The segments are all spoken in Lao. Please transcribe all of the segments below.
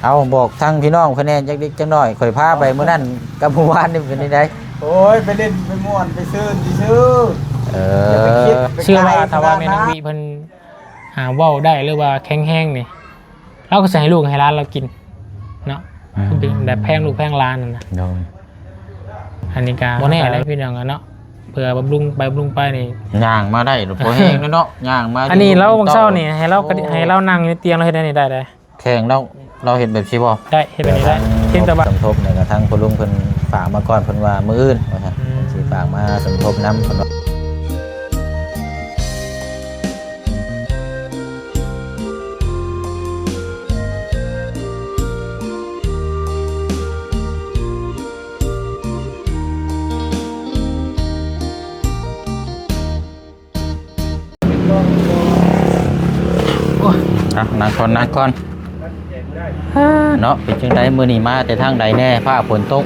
ເອົາ ບອກທາງພີ່ນ້ອງເພິ່ນແດ່ຈັກເລັກຈັກນ້ອຍ ຂ້ອຍພາໄປມື້ນັ້ນກັບມື້ວານນີ້ເປັນຈັ່ງໃດ? ໂອ້ຍ ໄປຫຼິ້ນໄປມ່ວນໄປຊື່ນຊື່ໆ ເອີ ຢ່າໄປຄິດໄປໄກ ເຊື່ອວ່າຖ້າວ່າແມ່ນ້ອງວິເພິ່ນ ອ່າ ເວົ້າໄດ້ ຫຼືວ່າແຂງແຮງນີ້ ລາວກໍຊິໃຫ້ລູກໃຫ້ຫຼານລາວກິນເນາະ ອືມ ເປັນແບບແພງລູກແພງຫຼານຫັ້ນນະ ໂດຍ ອັນນີ້ກໍບໍ່ແນ່ເດ້ພີ່ນ້ອງເນາະ ເພື່ອບຳລຸງໄປບຳລຸງໄປນີ້ ຍ່າງມາໄດ້ບໍ່ແຮງເນາະ ຍ່າງມາ ອັນນີ້ລາວ ມື້ເຊົ້ານີ້ໃຫ້ລາວ ໂອ້ ໃຫ້ລາວນັ່ງຢູ່ໃນຕຽງ ລາວເຮັດແນວນີ້ໄດ້ເດ້. ແຂງລາວ ລາວເຮັດແບບຊີ້ບໍ່? ໄດ້ ເຮັດແບບນີ້ໄດ້ ພຽງແຕ່ວ່າ ສົມທົບນີ້ກໍທາງພໍ່ລຸງເພິ່ນຝາກມາກ່ອນ ເພິ່ນວ່າມື້ອື່ນວ່າຊັ້ນ ອືມ ເພິ່ນຊິຝາກມາສົມທົບນຳ ເພິ່ນວ່າ ໂອ້ຍ ອ່ະ ນັ່ງກ່ອນ ນັ່ງກ່ອນ ເນາະ ເປັນຈັ່ງໃດມື້ນີ້ມາແຕ່ທາງໃດແດ່? ຟ້າຝົນຕົກ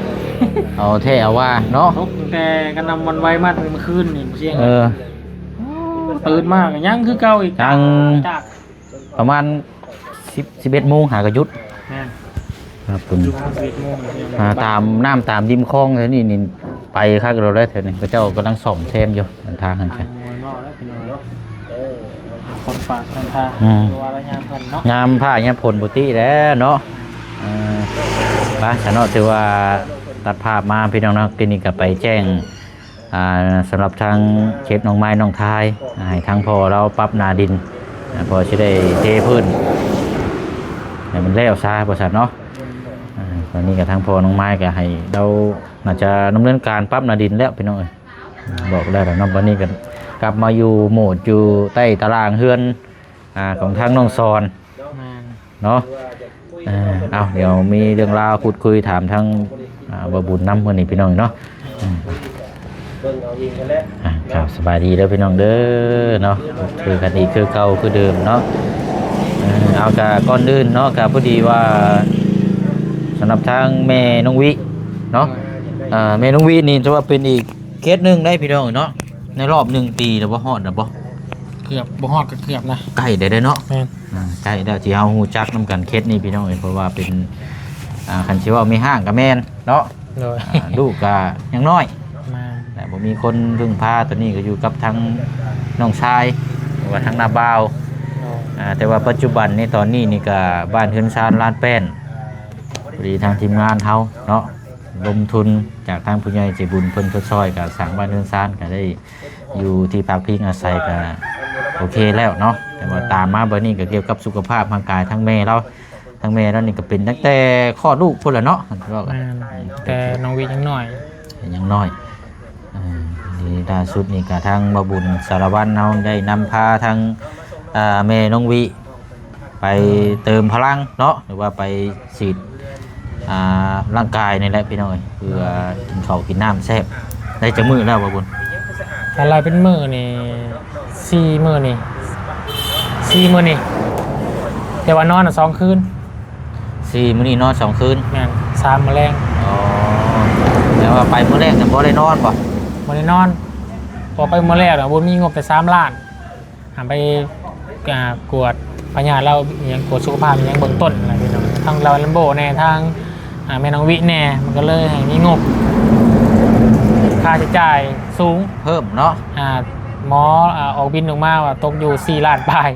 ເອົາແທ້ເອົາວ່າເນາະ ຕົກຕັ້ງແຕ່ກະນຳວັນໄວມາຕັ້ງແຕ່ມື້ຄືນນີ້ ບໍ່ສຽງ ເອີ ຕື່ນມາກໍຍັງຄືເກົ່າອີກ ຍັງ ຈາກ ປະມານສິບ ສິບເອັດໂມງຫາກໍຢຸດ ແມ່ນ ຄັບ ເປັນ ຢູ່ປະມານສິບເອັດໂມງ ອ່າ ຕາມນ້ຳຕາມລິມຄອງແຖວນີ້ນີ້ ໄປຄັກແລ້ວແຫຼະ ແຖວນີ້ ເຂົາເຈົ້າກຳລັງສ້ອມແຊມຢູ່ ທາງຫັ້ນ ທາງ ແມ່ນບໍ່ລະພີ່ນ້ອງເນາະ ເອີ ຝົນຟ້າຝົນຟ້າ ອືມ ວ່າລະຍາມເພິ່ນເນາະ ຍາມຟ້າຍາມຝົນປົກກະຕິແຫຼະເນາະ ເອີ ໄປຊະເນາະ ຖືວ່າຕັດພາບມາພີ່ນ້ອງເນາະ ທີ່ນີ້ກໍໄປແຈ້ງ ອ່າ ສຳລັບທາງເຂດໜອງໄມ້ໜອງທາຍ ໃຫ້ທາງພໍ່ລາວປັບໜ້າດິນ ອ່າ ເພາະຊິໄດ້ເທພື້ນໃຫ້ມັນແລ້ວຊາວ່າຊັ້ນເນາະ ອ່າ ຕອນນີ້ກໍທາງພໍ່ນ້ອງໄມ້ກໍໃຫ້ລາວໜ້າຈະດຳເນີນການປັບໜ້າດິນແລ້ວພີ່ນ້ອງເອີຍ ບອກແລ້ວເນາະ ບັດນີ້ກໍກັບມາຢູ່ໂໝດຢູ່ໃຕ້ຕາລາງເຮືອນ ອ່າ ຂອງທາງນ້ອງສອນ ແມ່ນ ເນາະ ເອີ ເອົາ ດຽວມີເລື່ອງລາວພູດຄຸຍຖາມທາງ ອ່າ ບ່າວບຸນນຳມື້ນີ້ພີ່ນ້ອງເນາະ ເບິ່ງເອົາເອງຫັ້ນແຫຼະ ອ່າ ເນາະ ຄັບ ສະບາຍດີເດີພີ່ນ້ອງເດີເນາະ ຄືກັນອີກຄືເກົ່າຄືເດີມເນາະ ເອີ ເອົາ ກະກ່ອນອື່ນເນາະ ກະພໍດີວ່າ ສຳລັບທາງແມ່ນ້ອງວິເນາະ ເອີ ແມ່ນ້ອງວິນີ້ຖືວ່າເປັນອີກ ເຂດໜຶ່ງໄດ້ພີ່ນ້ອງເນາະ ໃນລອບໜຶ່ງປີແລ້ວບໍ່ ຮອດແລ້ວບໍ່? ເກືອບ ບໍ່ຮອດກໍເກືອບນະ ໃກ້ໄດ້ເນາະ ແມ່ນ ອ່າ ໃກ້ແລ້ວທີ່ເຮົາຮູ້ຈັກນຳກັນເຂດນີ້ພີ່ນ້ອງເອີຍ ເພາະວ່າເປັນ ອ່າ ຄັນຊິເວົ້າແມ່ຮ້າງກໍແມ່ນເນາະ ໂດຍ ອ່າ ລູກກໍຍັງນ້ອຍ ແມ່ນ ແລະບໍ່ມີຄົນເພິ່ງພາ ຕອນນີ້ກໍຢູ່ກັບທາງນ້ອງຊາຍ ຫຼືວ່າທາງນ້າບ່າວ ໂດຍ ອ່າ ແຕ່ວ່າປັດຈຸບັນນີ້ ຕອນນີ້ນີ້ກໍບ້ານເຮືອນຊານລານແປ້ນ ພໍດີທາງທີມງານເຮົາເນາະ ລົງທຶນຈາກທາງຜູ້ໃຫຍ່ໃຈບຸນເພິ່ນຊົດຊ່ອຍ ກໍສ້າງບ້ານເຮືອນຊານ ກໍໄດ້ຢູ່ທີ່ພັກພິງອາໄສ ກໍໂອເຄແລ້ວເນາະ ແຕ່ວ່າຕາມມາບັດນີ້ກໍກ່ຽວກັບສຸຂະພາບຮ່າງກາຍທາງແມ່ລາວ ທາງແມ່ລາວນີ້ກໍເປັນຕັ້ງແຕ່ຄອດລູກພຸ້ນລະເນາະ ແມ່ນ ແຕ່ນ້ອງວິຍັງນ້ອຍ ຍັງນ້ອຍ ເອີ ນີ້ລ່າສຸດນີ້ກໍທາງບ່າວບຸນສາລະວັນເຮົາໄດ້ນຳພາທາງ ອ່າ ແມ່ນ້ອງວິ ໄປເຕີມພະລັງເນາະ ຫຼືວ່າໄປສີດ ອ່າ ຮ່າງກາຍນີ້ແຫຼະພີ່ນ້ອງເອີຍ ເພື່ອກິນເຂົ້າກິນນ້ຳແຊບ ໄດ້ຈັກມື້ແລ້ວບ່າວບຸນ? ຖ້າໄລ່ເປັນມື້ນີ້ ສີ່ມື້ນີ້ ສີ່ມື້ນີ້ ແຕ່ວ່ານອນນະສອງຄືນ ສີ່ມື້ນີ້ນອນສອງຄືນ ແມ່ນ ສາມມື້ແລງ ອໍ ແຕ່ວ່າໄປມື້ແລກນະບໍ່ໄດ້ນອນບໍ່? ບໍ່ໄດ້ນອນ ເພາະໄປມື້ແລກນະບໍ່ມີງົບແຕ່ສາມລ້ານ ຫາໄປ ອ່າ ກວດພະຍາດລາວ ອີ່ຫຍັງ ກວດສຸຂະພາບອີ່ຫຍັງເບື້ອງຕົ້ນນະພີ່ນ້ອງ ທາງລາວແລມໂບແດ່ ທາງ ອ່າ ແມ່ນ້ອງວິແດ່ ມັນກໍເລີຍໃຫ້ມີງົບຄ່າໃຊ້ຈ່າຍສູງ ເພີ່ມເນາະ ອ່າ ໝໍ ອ່າ ອອກບິນອອກມາວ່າຕົກຢູ່ສີ່ລ້ານປາຍ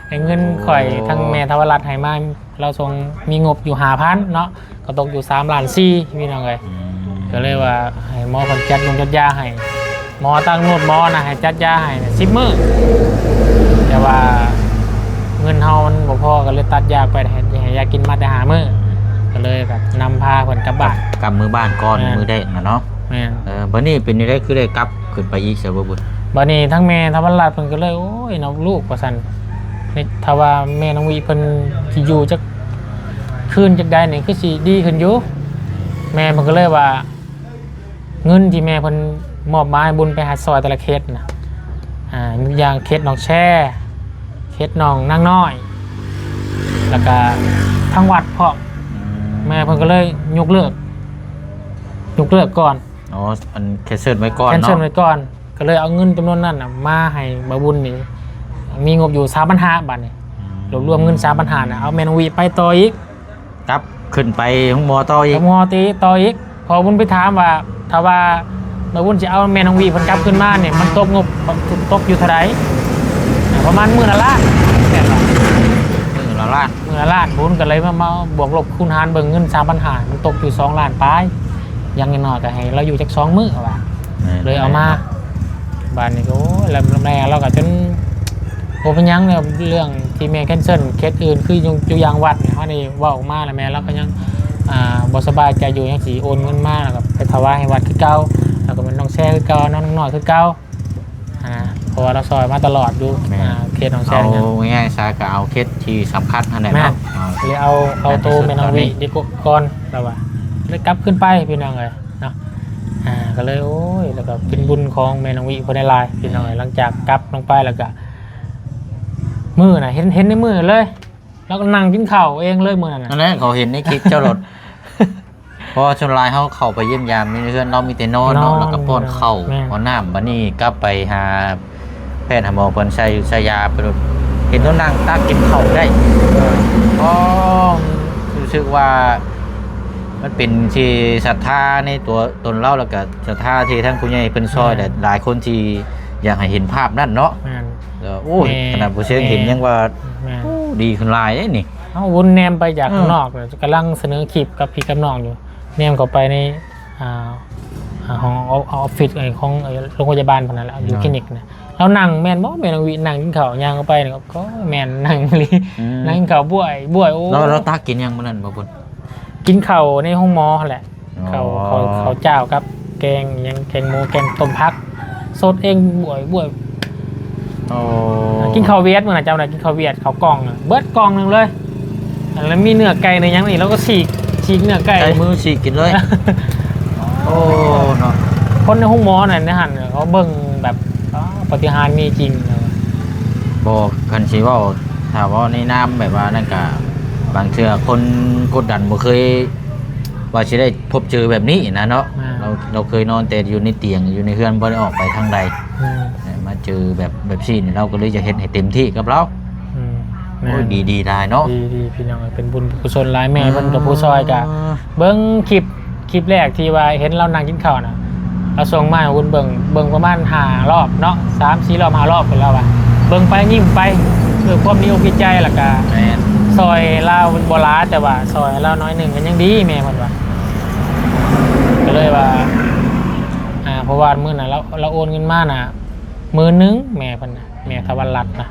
ໃຫ້ເງິນຂ້ອຍ ໂອ້ ທາງແມ່ທະວາລັດໃຫ້ມາ ລາວສົ່ງມີງົບຢູ່ຫ້າພັນເນາະ ກໍຕົກຢູ່ສາມລ້ານສີ່ ພີ່ນ້ອງເອີຍ ອືມ ກໍເລີຍວ່າໃຫ້ໝໍເພິ່ນຈັດຍົງຈັດຢາໃຫ້ ໝໍຕັ້ງໂລດໝໍນະ ໃຫ້ຈັດຢາໃຫ້ສິບມື້ ແຕ່ວ່າເງິນເຮົາມັນບໍ່ພໍ ກໍເລີຍຕັດຢາໄປ ໃຫ້ ໃຫ້ຢາກິນມາແຕ່ຫ້າມື້ ກໍເລີຍແບບນຳພາເພິ່ນກັບບ້ານ ກັບ ກັບມື້ບ້ານກ່ອນ ແມ່ນ ມື້ແລກນະເນາະ ແມ່ນ ເອີ ບັດນີ້ເປັນຈັ່ງໃດ ຄືໄດ້ກັບຂຶ້ນໄປອີກຊະບໍ່ບຸນ? ບັດນີ້ທາງແມ່ທະວາລັດເພິ່ນກໍເລີຍ ໂອ້ຍເນາະລູກ ວ່າຊັ້ນ ນີ້ ຖ້າວ່າແມ່ນ້ອງວິເພິ່ນຊິຢູ່ຈັກຄືນຈັກໃດນີ້ ຄືຊິດີຂຶ້ນຢູ່ ແມ່ເພິ່ນກໍເລີຍວ່າ ເງິນທີ່ແມ່ເພິ່ນມອບໝາຍບຸນໄປຫາຊ່ອຍແຕ່ລະເຂດນະ ອ່າ ຢ່າງເຂດໜອງແຊ ເຂດໜອງນາງນ້ອຍ ແລ້ວກະທາງວັດພ້ອມ ອືມ ແມ່ເພິ່ນກໍເລີຍຍົກເລີກ ຍົກເລີກກ່ອນ ອໍ ອັນ ແຄນເຊິນໄວ້ກ່ອນເນາະ ແຄນເຊິນໄວ້ກ່ອນ ກໍເລີຍເອົາເງິນຈຳນວນນັ້ນນະມາໃຫ້ບ່າວບຸນນີ້ ມີງົບຢູ່ສາມພັນຫ້າ ບາດນີ້ ອືມ ລວບລວມເງິນສາມພັນຫ້ານະ ເອົາແມ່ນ້ອງວິໄປຕໍ່ອີກ ກັບຂຶ້ນໄປໂຮງໝໍຕໍ່ອີກ ກັບໂຮງໝໍຕີ ຕໍ່ອີກ. ເພາະບຸນໄປຖາມວ່າ ຖ້າວ່າບ່າວບຸນຊິເອົາແມ່ນ້ອງວິເພິ່ນກັບຄືນມານີ້ ມັນຕົກງົບ ຕົກຢູ່ເທົ່າໃດ? ປະມານມື້ລະລ້ານ ແມ່ນບໍ່? ມື້ລະລ້ານ ມື້ລະລ້ານ. ບຸນກໍເລີຍມາ ມາບວກລົບຄູນຫານເບິ່ງ ເງິນສາມພັນຫ້າ ມັນຕົກຢູ່ສອງລ້ານປາຍ. ຢ່າງໜ້ອຍໆກໍໃຫ້ລາວຢູ່ຈັກສອງມື້ວ່າ ແມ່ນ ເລີຍເອົາມາ. ບາດນີ້ກໍ ໂອ້ຍ ແລ້ວແມ່ລາວກໍຈົນບໍ່ເປັນຫຍັງແລ້ວ ເລື່ອງທີ່ແມ່ແຄນເຊິນເຂດອື່ນ ຄືຢູ່ ຢູ່ຢ່າງວັດນີ້ ເຮົານີ້ເວົ້າອອກມາແລ້ວ ແມ່ລາວກໍຍັງ ອ່າ ບໍ່ສະບາຍໃຈຢູ່ ຍັງຊິໂອນເງິນມາ ແລ້ວກໍໄປຖວາຍໃຫ້ວັດຄືເກົ່າ ແລ້ວກໍແມ່ນນ້ອງແຊຄືເກົ່າ ນ້ອງນ້ອຍຄືເກົ່າ ອ່າ ເພາະວ່າລາວຊ່ອຍມາຕະຫຼອດຢູ່ ແມ່ນ ອ່າ ເຂດໜອງແຊ. ເອົາງ່າຍໆຊະ ກໍເອົາເຂດທີ່ສຳຄັນຫັ້ນແຫຼະເນາະ ແມ່ນ ເອົາ ເລີຍເອົາ ເອົາໂຕແມ່ນ້ອງວິດີກວ່າກ່ອນ ແລ້ວວ່າ ເລີຍກັບຄືນໄປ ພີ່ນ້ອງເອີຍເນາະ. ອ່າ ກໍເລີຍ ໂອ້ຍ ແລ້ວກໍເປັນບຸນຂອງແມ່ນ້ອງວິເພິ່ນຫຼາຍໆ ພີ່ນ້ອງເອີຍ. ແມ່ນ ຫຼັງຈາກກັບລົງໄປແລ້ວກໍ ມື້ນະ ເຫັນ ເຫັນໃນມື້ເລີຍ ລາວກໍນັ່ງກິນເຂົ້າເອງເລີຍມື້ນັ້ນນະ. ນັ້ນແຫຼະ ເຂົາເຫັນໃນຄລິບເຈົ້າໂລດ ເພາະວ່າສ່ວນຫຼາຍເຮົາເຂົ້າໄປຢ້ຽມຢາມຢູ່ໃນເຮືອນ ລາວມີແຕ່ນອນເນາະ ແມ່ນ ແລ້ວກໍປ້ອນເຂົ້າ ແມ່ນ ປ້ອນນ້ຳ. ບັດນີ້ກັບໄປຫາແພດຫາໝໍເພິ່ນ ໃສ່ ໃສ່ຢາໄປໂລດ ເຫັນລາວນັ່ງຕັກກິນເຂົ້າໄດ້. ອໍ ຮູ້ສຶກວ່າມັນເປັນທີ່ສັດທາໃນຕົວຕົນລາວ ແລ້ວກໍສັດທາທີ່ທາງຜູ້ໃຫຍ່ເພິ່ນຊ່ອຍ ແມ່ນ ຫຼາຍໆຄົນທີ່ຢາກໃຫ້ເຫັນພາບນັ້ນເນາະ. ແມ່ນ ແລ້ວ ໂອ້ຍ ແມ່ນ ຂະໜາດຜູ້ເຊງເຫັນ ແມ່ນ ຍັງວ່າ ແມ່ນ ໂອ້ ດີຂຶ້ນຫຼາຍເດ້ນີ້. ເຮົາວຸ້ນແນມໄປຈາກ ເອີ ຂ້າງນອກ ກຳລັງສະເໜີຄລິບກັບພີ່ກັບນ້ອງຢູ່ ແນມເຂົ້າໄປໃນ ອ່າ ອ່າ ຫ້ອງ ອອຟ ອອຟຟິດ ຂອງ ຂອງໂຮງພະຍາບານພຸ້ນນັ້ນແຫຼະ ຢູ່ ເນາະ ຄລີນິກນະ. ລາວນັ່ງ ແມ່ນບໍ່ ແມ່ນ້ອງວິ ນັ່ງກິນເຂົ້າ ຍ່າງເຂົ້າໄປນີ້ ກໍແມ່ນນັ່ງອີ່ຫຼີ ອືມ ນັ່ງກິນເຂົ້າບ້ວຍໆ. ໂອ້ ລາວ ລາວຕັກກິນຫຍັງມື້ນັ້ນ ບ່າວບຸນ? ກິນເຂົ້າໃນໂຮງໝໍຫັ້ນແຫຼະ. ອໍ ເຂົ້າ ເຂົ້າ ເຂົ້າຈ້າວກັບແກງຫຍັງ ແກງໝູ ແກງຕົ້ມຜັກ ສົດເອງ ບວຍ ບວຍ. ໂອ້ ກິນເຂົ້າຫວຽດມື້ນັ້ນ ຈຳໄດ້ ກິນເຂົ້າຫວຽດ ເຂົ້າກ່ອງ ເບິດກ່ອງໜຶ່ງເລີຍ. ແລ້ວມີເນື້ອໄກ່ເນື້ອຫຍັງນີ້ ລາວກໍສີກ ສີກເນື້ອໄກ່ ໃຊ້ມືສີກກິນເລີຍ. ໂອ້ ເນາະ ຄົນໃນໂຮງໝໍນັ້ນ ໃນຫັ້ນເຂົາເບິ່ງແບບ ປາ ປາຕິຫານມີຈິງ. ບໍ່ ຄັນຊິເວົ້າ ຖ້າເວົ້າໃນນາມແບບວ່ານັ້ນກະ ບາງເທື່ອຄົນກົດດັນບໍ່ເຄີຍວ່າຊິໄດ້ພົບເຈີແບບນີ້ນະເນາະ. ແມ່ນ ເຮົາ ເຮົາເຄີຍນອນແຕ່ຢູ່ໃນຕຽງ ຢູ່ໃນເຮືອນ ບໍ່ໄດ້ອອກໄປທາງໃດ. ແມ່ນ ມາເຈີແບບ ແບບຊີ້ນີ້ ເຮົາກໍເລີຍຢາກເຮັດໃຫ້ເຕັມທີ່ກັບລາວ. ອືມ ໂອ້ຍ ແມ່ນ ດີ ດີຫຼາຍເນາະ. ດີ ດີ ພີ່ນ້ອງ ເປັນບຸນກຸສົນຫຼາຍ. ແມ່ ເອີ ເພິ່ນກໍຜູ້ຊ່ອຍ ກະເບິ່ງຄລິບ ຄລິບແລກທີ່ວ່າເຫັນລາວນັ່ງກິນເຂົ້ານະ ລາວສົ່ງມາໃຫ້ບຸນເບິ່ງ ເບິ່ງປະມານຫ້າລອບເນາະ ສາມສີ່ລອບ ຫ້າລອບພຸ້ນ. ລາວວ່າເບິ່ງໄປຍິ້ມໄປ ເພື່ອຄວາມດີອົກດີໃຈ ແລ້ວກະ ແມ່ນ ຊ່ອຍລາວບໍ່ຫຼາຍ ແຕ່ວ່າຊ່ອຍລາວໜ້ອຍໜຶ່ງກໍຍັງດີ ແມ່ເພິ່ນວ່າ. ກໍເລີຍວ່າ ອ່າ ເພາະວ່າມື້ນັ້ນລາວ ລາວໂອນເງິນມານະ ໝື່ນໜຶ່ງ ແມ່ເພິ່ນນະ ແມ່ທະວັນລັດນະ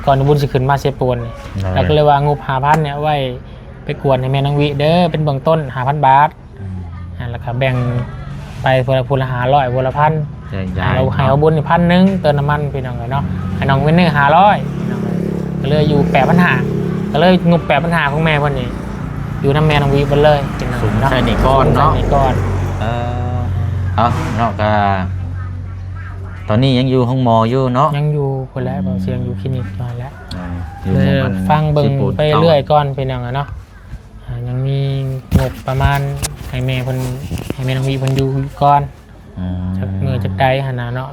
ກ່ອນບຸນຊິຂຶ້ນມາເຊໂປນນີ້. ໂດຍ ລາວກໍເລີຍວ່າງົບຫ້າພັນນີ້ເອົາໄວ້ໄປກວດໃຫ້ແມ່ນ້ອງວິເດີ ເປັນເບື້ອງຕົ້ນ ຫ້າພັນບາດ. ອືມ ອ່າ ແລ້ວກໍແບ່ງໄປຜູ້ລະ ຜູ້ລະຫ້າຮ້ອຍ ຜູ້ລະພັນ. ແບ່ງຢາຍ ແລ້ວໃຫ້ເອົາບຸນພັນໜຶ່ງ ເຕີມນ້ຳມັນ ພີ່ນ້ອງເອີຍເນາະ ໃຫ້ນ້ອງວິນເນີ ຫ້າຮ້ອຍ ພີ່ນ້ອງເອີຍ. ກໍເລີຍຢູ່ແປດພັນຫ້າ ກໍເລີຍງົບແປດພັນຫ້າຂອງແມ່ເພິ່ນນີ້ ຢູ່ນຳແມ່ນ້ອງວິເບິດເລີຍ ພີ່ນ້ອງເນາະ ໃຊ້ໜີ້ກ່ອນເນາະ ໃຊ້ໜີ້ກ່ອນ. ເອີ ເອົາເນາະ ກໍຕອນນີ້ຍັງຢູ່ໂຮງໝໍຢູ່ເນາະ? ຍັງຢູ່ພຸ້ນແຫຼະ ອືມ ເບົາຊຽງຢູ່ຄລີນິກຢູ່ຫັ້ນແຫຼະ. ເອີ ຢູ່ ເລີຍ ໝ່ອງອັນ ຟັງເບິ່ງໄປເລື້ອຍກ່ອນ ພີ່ນ້ອງເອີຍເນາະ. ອ່າ ຍັງມີງົບປະມານໃຫ້ແມ່ເພິ່ນ ໃຫ້ແມ່ນ້ອງວິເພິ່ນຢູ່ກ່ອນ ອືມ ຈັກມື້ຈັກໃດຫັ້ນນະເນາະ.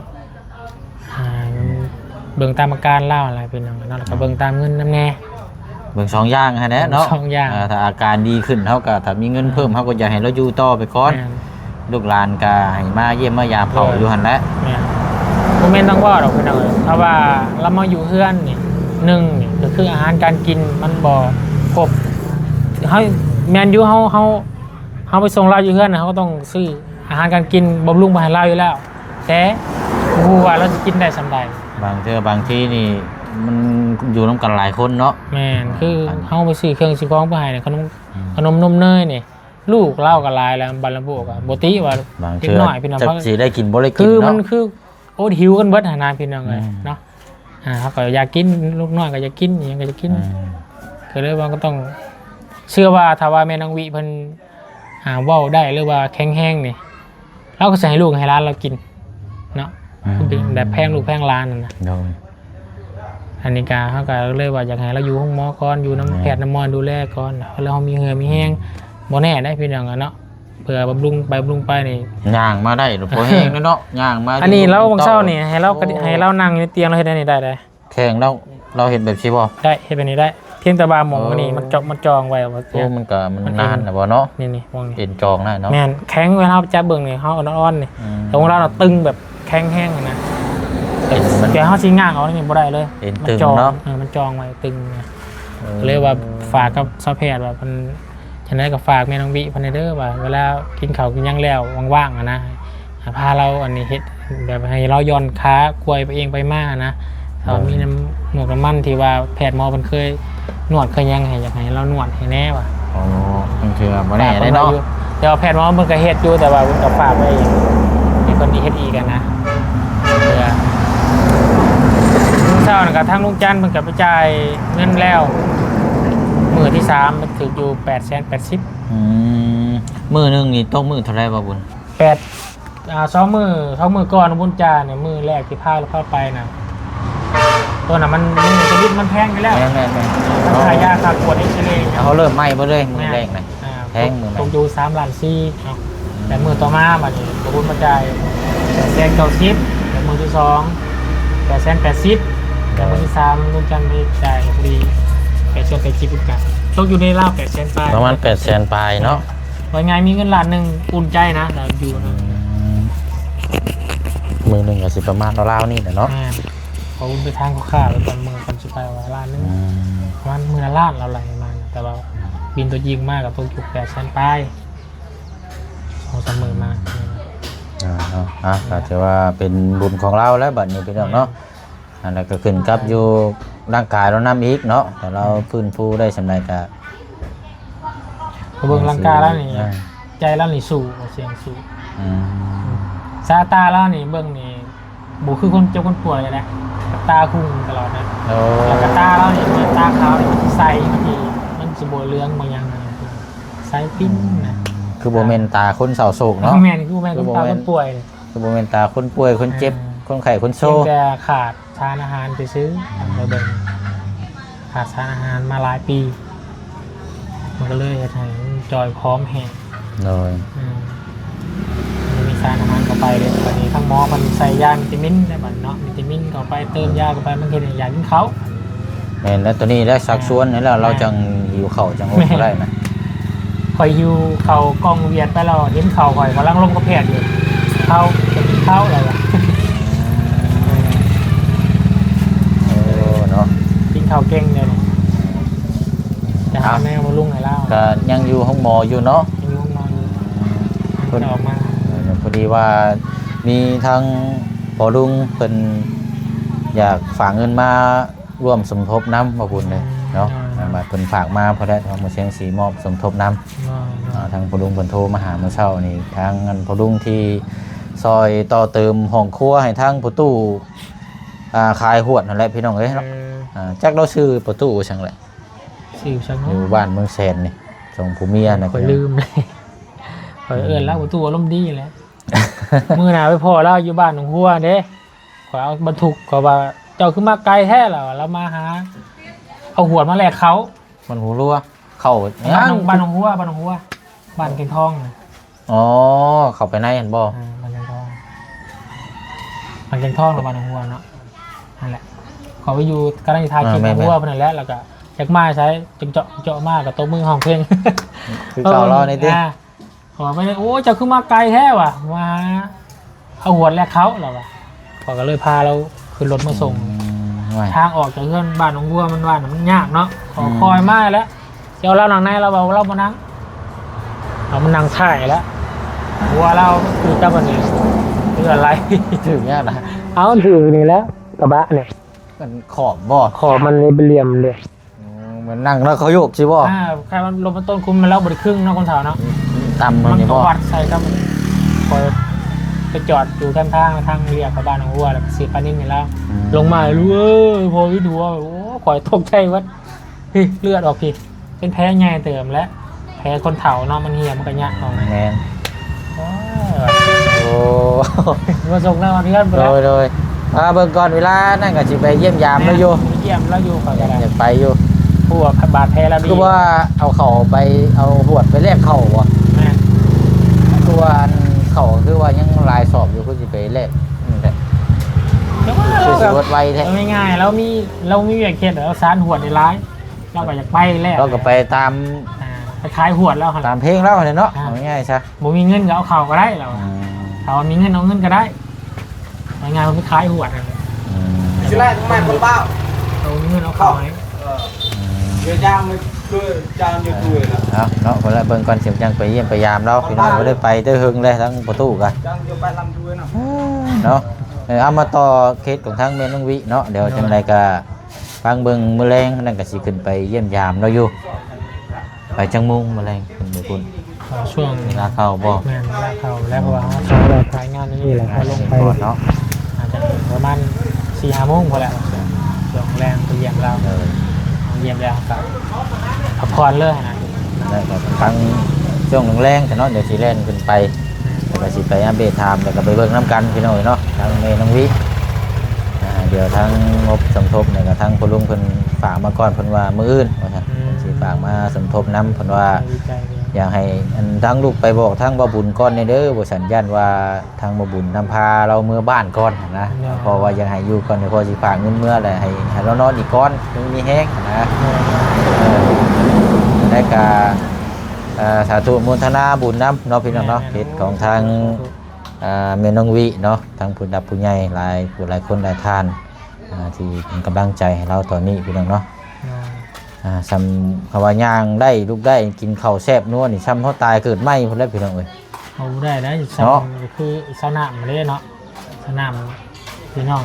ອ່າ ເບິ່ງຕາມອາການລາວຫັ້ນແຫຼະ ພີ່ນ້ອງເນາະ ແລ້ວກໍເບິ່ງຕາມເງິນນຳແດ່ ເບິ່ງສອງຢ່າງຫັ້ນແຫຼະເນາະ ເບິ່ງສອງຢ່າງ. ເອີ ຖ້າອາການດີຂຶ້ນ ເຮົາກໍ ຖ້າມີເງິນເພີ່ມ ເຮົາກໍຢາກໃຫ້ລາວຢູ່ຕໍ່ໄປກ່ອນ. ແມ່ນ ລູກຫຼານກໍໃຫ້ມາຢ້ຽມມາຢາມເຂົາ ໂດຍ ຢູ່ຫັ້ນແຫຼະ. ແມ່ນ ບໍ່ແມ່ນຕ້ອງເວົ້າດອກ ພີ່ນ້ອງເອີຍ ຖ້າວ່າລາວມາຢູ່ເຮືອນນີ້ ໜຶ່ງນີ້ກໍຄືອາຫານການກິນມັນບໍ່ຄົບ. ເຮົາ ແມ່ນຢູ່ ເຮົາ ເຮົາ ເຮົາໄປສົ່ງລາວຢູ່ເຮືອນນະ ເຮົາກໍຕ້ອງຊື້ອາຫານການກິນບຳລຸງໄປໃຫ້ລາວຢູ່ແລ້ວ ແຕ່ບໍ່ຮູ້ວ່າລາວຊິກິນໄດ້ສ່ຳໃດ. ບາງເທື່ອບາງທີນີ້ມັນຢູ່ນຳກັນຫຼາຍຄົນເນາະ. ແມ່ນ ຄືເຮົາໄປຊື້ເຄື່ອງຊື້ຂອງໄປໃຫ້ ຂະໜົມ ອືມ ຂະໜົມນົມເນີຍນີ້ ລູກລາວກໍຫຼາຍແລ້ວ ບັດລະບຸກໍບໍ່ຕິວ່າເດັກນ້ອຍ ພີ່ນ້ອງ ຈັກຊິໄດ້ກິນບໍ່ໄດ້ກິນເນາະ ຄືມັນຄື ໂອດຫິວກັນເບິດຫັ້ນນະ ພີ່ນ້ອງເອີຍ ອືມ ເນາະ. ອ່າ ເຮົາກໍຢາກກິນ ລູກນ້ອຍກໍຢາກກິນ ອີ່ຫຍັງກໍຢາກກິນ ອືມ ກໍເລີຍວ່າກໍຕ້ອງ ເຊື່ອວ່າຖ້າວ່າແມ່ນ້ອງວິເພິ່ນ ອ່າ ເວົ້າໄດ້ ຫຼືວ່າແຂງແຮງນີ້ ລາວກໍຊິໃຫ້ລູກໃຫ້ຫຼານລາວກິນເນາະ. ອືມ ເປັນແບບແພງລູກແພງຫຼານຫັ້ນນະ. ໂດຍ ອັນນີ້ກະ ເຮົາກະເລີຍວ່າຢາກໃຫ້ລາວຢູ່ໂຮງໝໍກ່ອນ ຢູ່ນຳ ແມ່ນ ແພດນຳໝໍດູແລກ່ອນ ແລ້ວເຮົາມີເຫື່ອມີແຮງ. ອືມ ບໍ່ແນ່ໄດ໋ ພີ່ນ້ອງເນາະ ເພື່ອບຳລຸງໄປບຳລຸງໄປນີ້ ຍ່າງມາໄດ້ ພໍແຮງເນາະ ຍ່າງມາ. ອັນນີ້ລາວບາງເຊົ້ານີ້ ໃຫ້ລາວ ໂອ້ ໃຫ້ລາວນັ່ງຢູ່ຕຽງ ລາວເຮັດອັນນີ້ໄດ້ເດ້. ແຂ້ງລາວ ລາວເຮັດແບບຊີ້ບໍ່? ໄດ້ ເຮັດແບບນີ້ໄດ້. ພຽງແຕ່ວ່າໝ່ອງນີ້ມັນຈອງ ເອີ ມັນຈອງໄວ້ວ່າ ໂອ້ ມັນກໍ ມັນ ມັນ ນານແລ້ວບໍ່ເນາະ ນີ້ໆ ໝ່ອງນີ້ ເອັນຈອງນະເນາະ ແມ່ນ ແຂງ ເວລາເຮົາໄປຈັບເບິ່ງນີ້ ເຮົາອ່ອນໆນີ້ ອືມ ແຕ່ຂອງລາວນະຕຶງແບບແຂງແຮງນະ ເອັນມັນ ແຕ່ເຮົາຊິຫຍ້າງເອົານີ້ບໍ່ໄດ້ເລີຍ ເອັນຕຶງເນາະ ມັນຈອງ ເອີ ມັນຈອງໄວ້ຕຶງນະ ເອີ ກໍເລີຍວ່າຝາກກັບຊາວແພດວ່າເພິ່ນ ຈັ່ງໃດກໍຝາກແມ່ນ້ອງວິເພິ່ນແດ່ເດີ ວ່າເວລາກິນເຂົ້າກິນຫຍັງແລ້ວ ວ່າງໆ ຫັ້ນນະ ໃຫ້ພາລາວອັນນີ້ເຮັດ ແບບໃຫ້ລາວຢ່ອນຂາກວາຍໄປເອງໄປມານະ ຖ້າວ່າມີນ້ຳໝົກນ້ຳມັນທີ່ວ່າແພດໝໍເພິ່ນເຄີຍນວດເຄີຍຫຍັງໃຫ້ ຢາກໃຫ້ລາວນວດໃຫ້ແດ່ວ່າ ອໍ ບາງເທື່ອບໍ່ແນ່ເດ້ເນາະ ແຕ່ວ່າແພດໝໍເພິ່ນກໍເຮັດຢູ່ ແຕ່ວ່າເພິ່ນກໍຝາກໄວ້ໃຫ້ເພິ່ນເຮັດອີກຫັ້ນນະ ເພື່ອ ມື້ເຊົ້ານັ້ນກໍທາງລຸງຈັນເພິ່ນກໍໄປຈ່າຍເງິນແລ້ວ ມື້ທີສາມ ຖືກຢູ່ແປດແສນແປດສິບ ອືມ ມື້ໜຶ່ງນີ້ຕົກມື້ເທົ່າໃດບໍ່ບຸນ? ແປດ ອ່າ ສອງມື້ ສອງມື້ກ່ອນບຸນຈ່າຍນີ້ ມື້ແລກທີ່ພາ ພາໄປນະ ຕົວນັ້ນມັນ ມື້ໂຄວິດມັນແພງຢູ່ແລ້ວ ແມ່ນໆໆ ຄ່າຢາ ຄ່າກວດ ເອັກຊະເຣ ເຮົາເລີ່ມໃໝ່ເບິດເລີຍ ມື້ແລກນະ ອ່າ ແພງມື້ນັ້ນ ຕົກຢູ່ສາມລ້ານສີ່ເນາະ ອືມ ແຕ່ມື້ຕໍ່ມາບາດນີ້ ກໍບຸນມາຈ່າຍແປດແສນເກົ້າສິບ ແລ້ວມື້ທີສອງ ແປດແສນແປດສິບ ແລ້ວມື້ທີສາມ ລຸງຈັນໄປຈ່າຍ ກໍພໍດີແປດແສນແປດສິບຄືກັນ ຕົກຢູ່ໃນລາວແປດແສນປາຍ ປະມານແປດແສນປາຍເນາະ ວ່າງ່າຍມີເງິນລ້ານໜຶ່ງອຸ່ນໃຈນະ ແລ້ວຢູ່ນະ ອືມ ມື້ໜຶ່ງກໍຊິປະມານລາວໆນີ້ແຫຼະເນາະ ແມ່ນ ເຂົາໄປທາງຄ້າໄປກ່ອນ ມື້ກ່ອນຊິໄປວ່າລ້ານໜຶ່ງ ອືມ ປະມານມື້ລະລ້ານລາວໄລ່ມາ ແຕ່ວ່າບິນຕົວຈິງມາກໍຕົກຢູ່ແປດແສນປາຍ ສອງສາມມື້ມາ ອ່າ ເນາະ ອ່ະ ກໍຖືວ່າເປັນບຸນຂອງລາວແລ້ວບັດນີ້ພີ່ນ້ອງເນາະ ແມ່ນ ອັນນັ້ນກໍຂຶ້ນກັບຢູ່ຮ່າງກາຍລາວນຳອີກເນາະ ຖ້າລາວ ແມ່ນ ຟື້ນຟູໄດ້ສ່ຳໃດກໍ ກໍເບິ່ງຮ່າງກາຍລາວນີ້ ອ່າ ໃຈລາວນີ້ສູ້ ວ່າຊິຫຍັງສູ້ ອືມ ສາຍຕາລາວນີ້ເບິ່ງນີ້ ບໍ່ຄືຄົນເຈັບຄົນປ່ວຍເລີຍນະ ຕາຮຸ່ງຕະຫຼອດນະ ໂອ້ ແລ້ວກໍຕາລາວນີ້ ຕາຂາວນີ້ ມັນຊິໃສ ມັນຊິ ມັນຊິບໍ່ເຫຼືອງບໍ່ຫຍັງນະ ໃສປິ້ງນະ ອືມ ຄືບໍ່ແມ່ນຕາຄົນເສົ້າໂສກເນາະ ແມ່ນ ຄືບໍ່ແມ່ນຕາຄົນປ່ວຍ ຄືບໍ່ແມ່ນຕາຄົນປ່ວຍ ຄົນເຈັບ ອ່າ ຄົນໄຂ້ ຄົນໂຊ ພຽງແຕ່ຂາດ ສານອາຫານຊື່ໆ ອືມ ເຮົາເບິ່ງຂາດສານອາຫານມາຫຼາຍປີ ມັນກໍເລີຍເຮັດໃຫ້ມັນຈ່ອຍຜອມແຫ້ງ ໂດຍ ອືມ ມັນມີສານອາຫານເຂົ້າໄປເດ້ ບັດນີ້ທາງໝໍເພິ່ນໃສ່ຢາວິຕາມິນໄດ້ບັດເນາະ ວິຕາມິນເຂົ້າໄປ ເຕີມຢາເຂົ້າໄປ ມັນເຮັດໃຫ້ຢາກກິນເຂົ້າ ແມ່ນແລ້ວ ໂຕນີ້ແຫຼະຊັກຊວນໃຫ້ລາວ ລາວຈັ່ງຫິວເຂົ້າ ຈັ່ງອົດບໍ່ໄດ້ນະ ຂ້ອຍຫິວເຂົ້າກ່ອງວຽດໄປແລ້ວ ເຫັນເຂົ້າຂ້ອຍກຳລັງລົມກະແພດຢູ່ ເຂົ້າ ຈະກິນເຂົ້າແລ້ວວ່າ ໂອ້ ເນາະ ກິນເຂົ້າເກັ່ງເດ ໄປຫາແມ່ບຳລຸງໃຫ້ລາວ ກໍຍັງຢູ່ໂຮງໝໍຢູ່ເນາະ ຍັງຢູ່ໂຮງໝໍຢູ່ ເພິ່ນອອກມາ ເອີ ພໍດີວ່າມີທາງພໍ່ລຸງເພິ່ນຢາກຝາກເງິນມາ ຮ່ວມສົມທົບນຳ ບໍ່ບຸນເດ້ເນາະ ໂດຍ ບາດເພິ່ນຝາກມາພໍແລ້ວ ທາງໝໍຊຽງຊິມອບສົມທົບນຳ ໂດຍ ໂດຍ ອ່າ ທາງພໍ່ລຸງເພິ່ນໂທມາຫາມື້ເຊົ້ານີ້ ທາງອັນພໍ່ລຸງທີ່ຊ່ອຍຕໍ່ເຕີມຫ້ອງຄົວໃຫ້ທາງພໍ່ຕູ້ ອ່າ ຂາຍຫວດຫັ້ນແຫຼະພີ່ນ້ອງເອີຍເນາະ ເອີ ອ່າ ຈັກລາວຊື່ພໍ່ຕູ້ຈັ່ງແຫຼະ ຊື່ຈັ່ງເນາະ ຢູ່ບ້ານເມືອງແສນນີ້ ສອງຜົວເມຍນະ ຂ້ອຍລືມ ຂ້ອຍເອີ້ນລາວພໍ່ຕູ້ອາລົມດີແຫຼະ ມື້ໜ້າໄປພໍ້ລາວຢູ່ບ້ານໜອງຫົວເດ້ ຂ້ອຍເອົາບັນທຸກ ຂ້ອຍວ່າ ເຈົ້າຄືມາໄກແທ້ ລາວວ່າ ລາວມາຫາ ເອົາຫວດມາແລກເຂົ້າ ມັນຫູລົວ ເຂົ້າ ບ້ານ ບ້ານໜອງຫົວ ບ້ານໜອງຫົວ ບ້ານແກງທອງນະ ອໍ ເຂົ້າໄປໃນຫັ້ນບໍ່ ອ່າ ບ້ານແກງທອງ ບ້ານແກງທອງ ຫຼື ບ້ານໜອງຫົວເນາະ ນັ້ນແຫຼະ ເຂົາໄປຢູ່ ກຳລັງຊິຖ່າຍຄລິບ ອ່າ ແມ່ນໆ ໜອງຫົວເພິ່ນນັ້ນແຫຼະ ແລ້ວກໍຢາກມາໃສ ຈຶ່ງເຈາະ ເຈາະມາກໍຕົບມືຮ້ອງເພງ ຄືເກົ່າລາວນີ້ຕິ ອ່າ ຂ້ອຍໄປ ໂອ້ ເຈົ້າຄືມາໄກແທ້ວ່າ ມາຫາ ເອົາຫວດແລກເຂົ້າ ລາວວ່າ ຂ້ອຍກໍເລີຍພາລາວຂຶ້ນລົດມາສົ່ງ ອືມ ໂອ້ຍ ທາງອອກຈາກເຮືອນບ້ານໜອງຫົວມັນວ່ານະ ມັນຍາກເນາະ ອືມ ຂ້ອຍມາແລ້ວ ຊິເອົາລາວນັ່ງໃນ ລາວວ່າລາວບໍ່ນັ່ງ ເອົາມັນນັ່ງທ້າຍແລ້ວ ຫົວລາວຄືກັບອັນນີ້ ຄືອະໄລ ຖືກຍາກນະ ເອົາມັນຖືກນີ້ແຫຼະ ກະບະນີ້ ມັນຂອບບໍ່ ຂອບມັນນີ້ເປັນຫຼ່ຽມເດ້ ອືມ ມັນນັ່ງແລ້ວເຂົາໂຍກຊິບໍ່ ອ່າ ຄັນວ່າລົມມັນຕົ້ນຄຸມແລ້ວບໍ່ໄດ້ຄຶ່ງເນາະ ຄົນເຖົ້າເນາະ ຕ່ຳມັນນີ້ບໍ່ ມັນກໍວັດໃສ່ກັບ ຂ້ອຍໄປຈອດຢູ່ແຄມທາງ ທາງລຽບເຂົ້າບ້ານໜອງຫົວ ແລ້ວກໍຊື້ປານິນໃຫ້ລາວ ອືມ ລົງມາ ລູກເອີຍ ພໍ່ວິນຫົວ ໂອ້ ຂ້ອຍຕົກໃຈເບິດ ເຮີ້ຍ ເລືອດອອກພີ້ ເປັນແຜໃຫຍ່ເຕີບແຫຼະ ແຜຄົນເຖົ້າເນາະ ມັນຫ່ຽ ມັນກໍຍະອອກ ແມ່ນ ໂອ້ຍ ໂອ້ ມາສົ່ງນຳເຮືອນພຸ້ນແຫຼະ ໂດຍ ໂດຍ ອ່າ ເບິ່ງກ່ອນ ເວລານັ້ນກໍຊິໄປຢ້ຽມຢາມລາວຢູ່ ແມ່ນ ໄປຢ້ຽມລາວຢູ່ ຂ້ອຍກໍໄດ້ ຢາກໄປຢູ່ ຮູ້ວ່າບາດແຜລາວດີ ຄືວ່າເອົາເຂົ້າໄປ ເອົາຫວດໄປແລກເຂົ້າບໍ່ ແມ່ນ ຄືວ່າອັນເຂົ້າ ຄືວ່າຍັງຫຼາຍສອບຢູ່ ຄືຊິໄປແລກ ອືມ ແຕ່ວ່າ ຄືຊິເບິດໄວແທ້ ເອົາງ່າຍໆ ລາວມີ ລາວມີວຽກເຮັດ ລາວສານຫວດໄດ້ຫຼາຍ ໄປ ລາວກໍຢາກໄປແລ້ວ ລາວກໍໄປຕາມ ອ່າ ໄປຂາຍຫວດແລ້ວຫັ້ນ ຕາມເພງລາວຫັ້ນແຫຼະເນາະ ອ່າ ເອົາງ່າຍໆຊະ ບໍ່ມີເງິນກໍເອົາເຂົ້າກໍໄດ້ລາວ ອ່າ ຖ້າວ່າມີເງິນເອົາເງິນກໍໄດ້ ວ່າງ່າຍໆ ມັນໄປຂາຍຫວດຫັ້ນ ອືມ ຊິໄລ່ທຳໄມຄົນບ້າ ເອົາເງິນເອົາເຂົ້າໃຫ້ ເອີ ອືມ ເດີນທາງ ເອີ ເອົາເນາະ ເພິ່ນລະເບິ່ງກ່ອນ ຊິຍັງໄປຢ້ຽມໄປຢາມລາວ ພີ່ນ້ອງບໍ່ໄດ້ໄປແຕ່ເຫິງແລ້ວ ທາງປະຕູກະ ເອີ ເນາະ ເອີ ເອົາມາຕໍ່ເຄສຂອງທາງແມ່ນ້ອງວິເນາະ ດຽວຈັ່ງໃດກະຟັງເບິ່ງມື້ແລງ ນັ້ນກະຊິຂຶ້ນໄປຢ້ຽມຢາມລາວຢູ່ ໄປຈັກໂມງມື້ແລງຂຶ້ນໄປພຸ້ນ? ອ່າ ຊ່ວງເວລາເຂົ້າບໍ່? ແມ່ນ ເວລາເຂົ້າແລ້ວ ເພາະວ່າເຮົາເຂົ້າແລ້ວ ຂາຍງານນີ້ແຫຼະ ເຂົ້າລົງໄປກ່ອນເນາະ ອາດຈະປະມານສີ່ຫ້າໂມງພຸ້ນແຫຼະ ຊ່ວງແລງໄປຢ້ຽມລາວ ເອີ ຢ້ຽມແລ້ວກໍພັກຜ່ອນເລີຍຫັ້ນນະ ແລ້ວກໍທັງຊ່ວງແລງໆ ຊະເນາະ ດຽວຊິແລ່ນຂຶ້ນໄປ ແລ້ວກໍຊິໄປອັບເດດຖາມ ແລ້ວກໍໄປເບິ່ງນຳກັນພີ່ນ້ອງເອີຍເນາະ ທາງແມ່ນ້ອງວິ ອ່າ ດຽວທາງງົບສົມທົບນີ້ກໍທາງພໍ່ລຸງເພິ່ນຝາກມາກ່ອນ ເພິ່ນວ່າມື້ອື່ນວ່າຊັ້ນ ອືມ ເພິ່ນຊິຝາກມາສົມທົບນຳ ເພິ່ນວ່າ ດີໃຈເລີຍ ຢາກໃຫ້ອັນທາງລູກໄປບອກທາງບ່າວບຸນກ່ອນແດ່ເດີ ວ່າຊັ້ນ ຢ້ານວ່າ ທາງບ່າວບຸນນຳພາລາວເມືອບ້ານກ່ອນນະ ເນາະ ເພາະວ່າຢາກໃຫ້ຢູ່ກ່ອນ ເພາະຊິຝາກເງິນເມືອ ແລ້ວໃຫ້ ໃຫ້ລາວນອນອີກກ່ອນ ຍັງມີແຮງນະ ເອີ ແລ້ວກະ ເອີ ສາທຸໂມທະນາບຸນນຳເນາະ ພີ່ນ້ອງເນາະ ເຮັດຂອງທາງ ອ່າ ແມ່ນ້ອງວິເນາະ ທັງຜູ້ຫຼັກຜູ້ໃຫຍ່ຫຼາຍຜູ້ຫຼາຍຄົນຫຼາຍທ່ານ ອ່າ ທີ່ເປັນກຳລັງໃຈໃຫ້ລາວຕອນນີ້ ພີ່ນ້ອງເນາະ ອ່າ ສ່ຳຄຳວ່າຍ່າງໄດ້ ລຸກໄດ້ ກິນເຂົ້າແຊບນົວນີ້ ສ່ຳເຮົາຕາຍເກີດໃໝ່ພຸ້ນແຫຼະ ພີ່ນ້ອງເອີຍ. ເອົາບໍ່ໄດ້ໄດ໋ ເນາະ ສ່ຳຄືສາວນ້ຳເດ້ເນາະ ສາວນ້ຳ ພີ່ນ້ອງ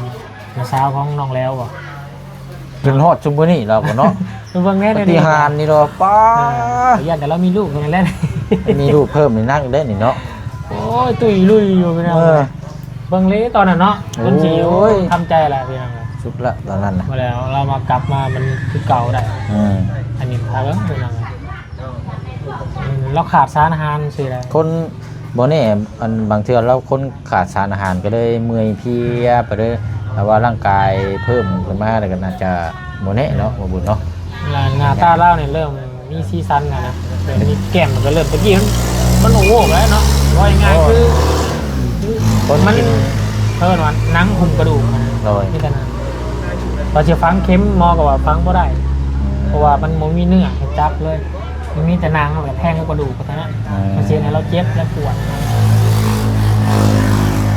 ນ້າສາວຂອງນ້ອງແລ້ວບໍ ຈົນຮອດຊຸມມື້ນີ້ລາວກໍເນາະ ໄປເບິ່ງແດ່ ປາຕິຫານນີ້ດອກ ປ້າ ເອີ ຢ້ານແຕ່ລາວມີລູກເທົ່ານັ້ນແຫຼະ ມີລູກເພີ່ມນີ້ໜັກເດ້ນີ້ເນາະ ໂອ້ຍ ຕຸ້ຍລຸຍຢູ່ພີ່ນ້ອງ ເອີ ເບິ່ງເລີຕອນນັ້ນເນາະ ໂອ້ຍ ເພິ່ນຊິ ໂອ້ຍ ທຳໃຈລະພີ່ນ້ອງ ສຸດລະຕອນນັ້ນນະ ບໍ່ແລ້ວ ລາວມາກັບມາມັນຄືເກົ່າໄດ໋ ອືມ ອັນນີ້ພາເບິ່ງພີ່ນ້ອງ ອືມ ລາວຂາດສານອາຫານຊີ້ແຫຼະ ຄົນບໍ່ແນ່ ອັນບາງເທື່ອລາວຄົນຂາດສານອາຫານກໍເລີຍເມື່ອຍເພຍໄປເລີຍ ແຕ່ວ່າຮ່າງກາຍເພີ່ມຂຶ້ນມາ ແລ້ວກໍໜ້າຈະບໍ່ແນ່ເນາະ ບໍ່ບຸນເນາະ ໜ້າ ໜ້າຕາລາວນີ້ເລີ່ມມີສີສັນແລ້ວນະ ເລີ່ມມີແກ້ມ ມັນກໍເລີ່ມ ແຕ່ກີ້ມັນ ມັນໂອກແລ້ວເນາະ ເວົ້າງ່າຍໆ ໂອ້ຍ ຄື ຄົນມັນກິນ ເອີ້ນວ່າໜັງຫຸ້ມກະດູກນະ ໂດຍ ມີແຕ່ນັ້ນ ວ່າຊິຝັງເຂັມ ໝໍກໍວ່າຝັງບໍ່ໄດ້ ອືມ ເພາະວ່າມັນບໍ່ມີເນື້ອໃຫ້ຈັບເລີຍ ມັນມີແຕ່ໜັງ ແລ້ວກໍແທງກັບກະດູກເທົ່ານັ້ນ ອືມ ມັນຊິເຮັດໃຫ້ລາວເຈັບ ແລະ ປວດ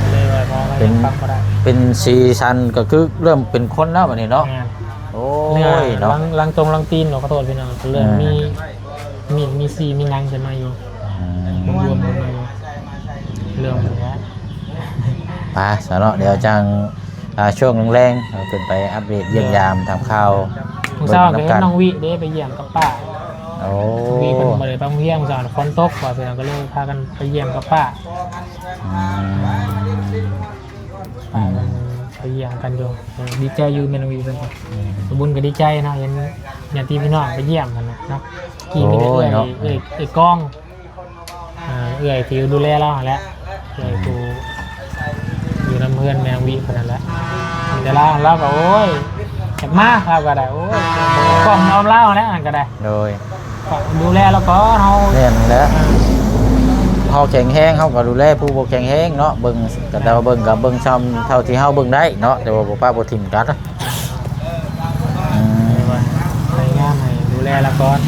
ກໍເລີຍວ່າໝໍກໍຍັງປັບບໍ່ໄດ້ ເປັນ ເປັນສີສັນກໍຄືເລີ່ມເປັນຄົນແລ້ວບັດນີ້ເນາະ ແມ່ນ ໂອ້ຍ ເນື້ອ ເນາະ ຫຼັງ ຫຼັງຕົງຫຼັງຕີນເນາະ ຂໍໂທດພີ່ນ້ອງ ກໍເລີ່ມ ອ່າ ມີ ມີ ມີສີມີໜັງຂຶ້ນມາຢູ່ ອືມ ບວມໆ ຂຶ້ນມາຢູ່ ເລີ່ມແລ້ວ ໄປຊະເນາະ ດຽວຈັ່ງ ອ່າ ຊ່ວງແລງໆ ເຮົາຂຶ້ນໄປອັບເດດຢ້ຽມຢາມຖາມຂ່າວ ມື້ເຊົ້າກໍເຫັນນ້ອງວິເດ້ໄປຢ້ຽມກັບປ້າ ໂອ້ ນ້ອງວິເພິ່ນບໍ່ໄດ້ໄປໂຮງຮຽນ ມື້ເຊົ້າຝົນຕົກວ່າ ເພິ່ນກໍເລີຍພາກັນໄປຢ້ຽມກັບປ້າ ອືມ ອືມ ໄປຢ້ຽມກັນຢູ່ ເອີ ດີໃຈຢູ່ແມ່ນ້ອງວິເພິ່ນ ອືມ ສາວບຸນກໍດີໃຈເນາະ ເຫັນຍາດຕິພີ່ນ້ອງໄປຢ້ຽມຫັ້ນນະເນາະ ໂອ້ຍ ເອີຍ ເນາະ ເອີຍ ເອີຍກອງ ອ່າ ເອື້ອຍທີ່ດູແລລາວຫັ້ນແຫຼະ ເອື້ອຍຜູ້ຢູ່ນຳເຮືອນແມ່ນາງວິເພິ່ນນັ້ນແຫຼະ ມີແຕ່ລາວ ລາວກໍ ໂອ້ຍ ຢາກມາ ລາວກໍໄດ້ ໂອ້ຍ ກ້ອມນ້ອມລາວຫັ້ນແຫຼະ ອັນນັ້ນກໍໄດ້ ໂດຍ ກໍດູແລລາວກ່ອນ ເຮົາ ແມ່ນແຫຼະ ອ່າ ເຮົາແຂງແຮງ ເຮົາກໍດູແລຜູ້ບໍ່ແຂງແຮງເນາະ ເບິ່ງ ກໍແຕ່ວ່າເບິ່ງ ກໍເບິ່ງຊ່ຳເທົ່າທີ່ເຮົາເບິ່ງໄດ້ເນາະ ແຕ່ວ່າບໍ່ປະບໍ່ຖິ້ມກັນ ອືມ ພະຍາຍາມໃຫ້ດູແລລາວກ່ອນ